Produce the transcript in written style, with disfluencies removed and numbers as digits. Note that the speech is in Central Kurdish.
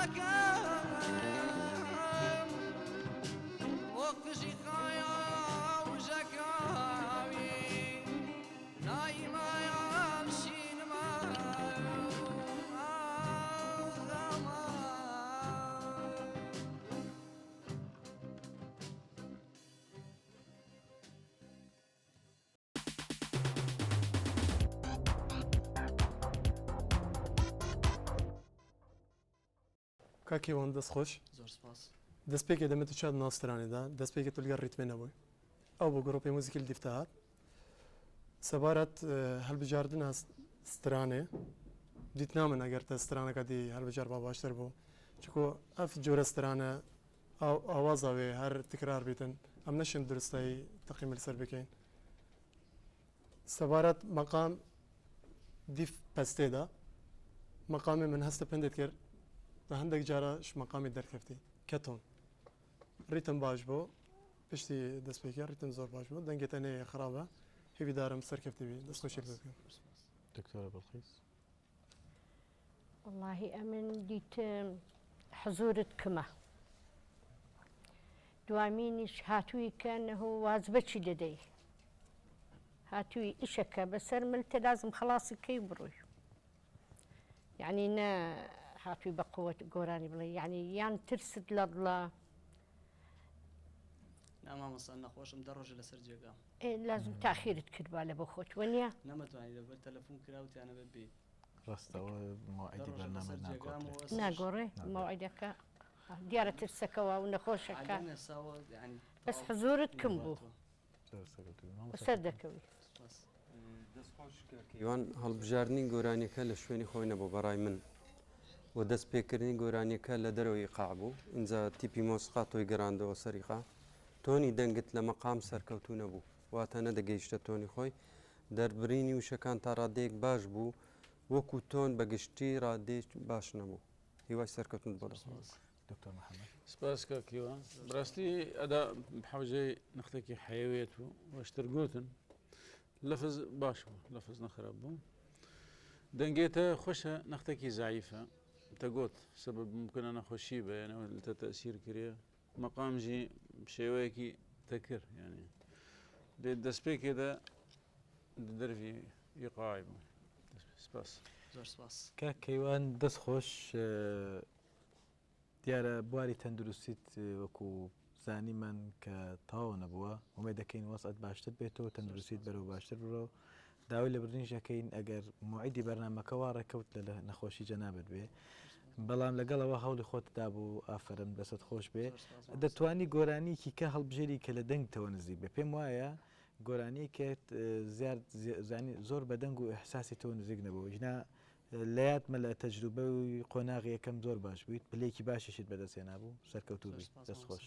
مەکەم بۆ قژی خایا و ژەکاوی نایمایان شینمە ئاغەمە. کاک هیوان دەست خۆش. زۆر سپاس. دەستپێکێ دەمێ تو چاد ناو سترانێ دا دەستپێکێ تو لگەر ڕیتمێ نەبووی ئەو بۆ گرۆپێ موزیکی لدیفتا هات سەبارەت هەلبژاردنا سترانێ دیتنا من ئەگەر تە سترانەکە دی هەلبژار با باشتر بوو چکۆ ئەف جۆرە سترانە ئاوازا وێ هەر تکرار بیتن ئەم نەشێن درستایی تەقیم لەسەر بکەین سەبارەت مەقام دیف پەستێدا مەقامێ من هەستە پندێت کرد بە هەندێک جارە مەقامی دەرکەفتی کە تۆن ڕیتم باش بۆ پشتی دەستپێکی ڕیتم زۆر باش بوو دەنگێتە نێ خراپە هیویدارم سەرکەفتی بی دەستخۆشی بکەم. دکتۆرە بڵقیس. وەڵاهی ئەمن دیتم حزورت کمە دوامینیش هاتووی کە نەهو وازبەکی دەدەی هاتووی ئیشەکە بەسەر ملتە لازم خەڵاسی کەی بڕۆی یعنی نە هاتووی بە قوت گۆرانی بڵێ یعنی یان ترست لە دڵە نا مامۆستا نەخۆشم دە ڕۆژە لەسەر جێگام. ئێ لازم تاخیرت کردبا لە بۆ خۆت وەنیە؟ نەمەتوانی لەبەر تەلەفون کرا وتیان ئەبێ بێیت. ڕاستە ئەوە مەوعیدی بەرنامە ناگۆڕدرێت. ناگۆڕێ مەوعیدەکە دیارە ترسەکەوە و نەخۆشەکە بەس حزورت کم بوو سەر دەکەوی. دەست خۆش کاک کەیوان هەڵبژاردنی گۆرانیەکە لە شوێنی خۆی نەبوو بەڕای من و دەست پێکردنی گۆرانیەکە لە دەرەوەی ئیقاع بوو ئینجا تیپی مۆسیقا تۆی گەراندەوە سەر ئیقاع تۆنی دەنگت لە مەقام سەرکەوتوو نەبوو واتە نەدەگەیشتە تۆنی خۆی دەربرینی وشەکان تا ڕادەیەک باش بوو وەکو تۆن بە گشتی ڕادەیەک باش نەبوو هیوای سەرکەوتنت بۆ دەخوازم. دکتۆر محمد. سپاس کاک هیوا. بەڕاستی ئەدا حەوجەی نەختێکی حەیەوێت و وەشتر گوتن لەفز باش بوو لەفز نەخراپ بوو دەنگێتە خۆشە نەختێکی زعیفە تەگوت سەبەب ممکنە نەخۆشی بە یانەوە لتە تەسیر کرێ مەقام ژی شێوەیەکی تەکر یعنی لێ دەستپێکێدە دەرڤی ئیقاعی بوو سپاس. زۆر سپاس. کاک کەیوان دەست خۆش دیارە بواری تەندروستیت وەکو زانیمان کە تەواو نەبووە ئومێد دەکەین وەزعت باشتر بێتەوە تەندروستیت بەرەو باشتر بڕۆ داوای لێبوردنیش دەکەین ئەگەر موعیدی بەرنامەکە وا ڕێکەوت لە نەخۆشی جەنابت بێ بەڵام لەگەڵەوە هەوڵی خۆت دابوو ئافەرم دەست خۆش بێ دەتوانی گۆرانیکی کە هەڵبژێری کە لە دەنگتەوە نزیک بێ پێم وایە گۆرانیەکت زیاد زانی زۆر بە دەنگ و ئیحساسی تۆ نزیک نەبوو ژنا لە یادمە لە تەجروبەی قۆناغی یەکەم زۆر باش بوویت پلەیەکی باشیشت بەدەست هێنابوو سەرکەوتوو بیت دەست خۆش.